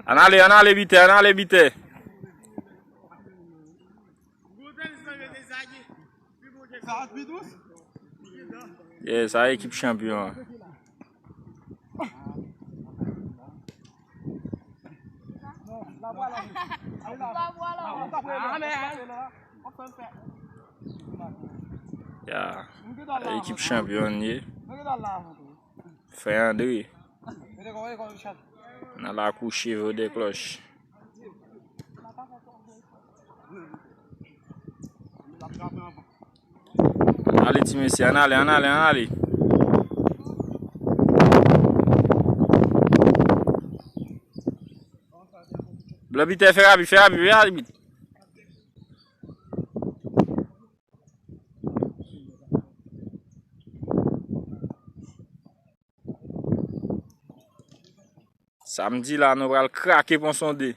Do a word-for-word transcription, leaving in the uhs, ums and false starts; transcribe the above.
Ann ale, ann ale, bitè, ann ale, bitè. Yeah, sa ekip chanpyon an. Yeah. Ekip chanpyon an ye. Frè Andre. Nan lakou Cheveux de Cloche. Ann ale, ti mesye, ann ale, ann ale, ann ale. Blan bitè, fè rapid, fè rapid, fè rapid. Samdi la, nou pral krake Pon Sonde.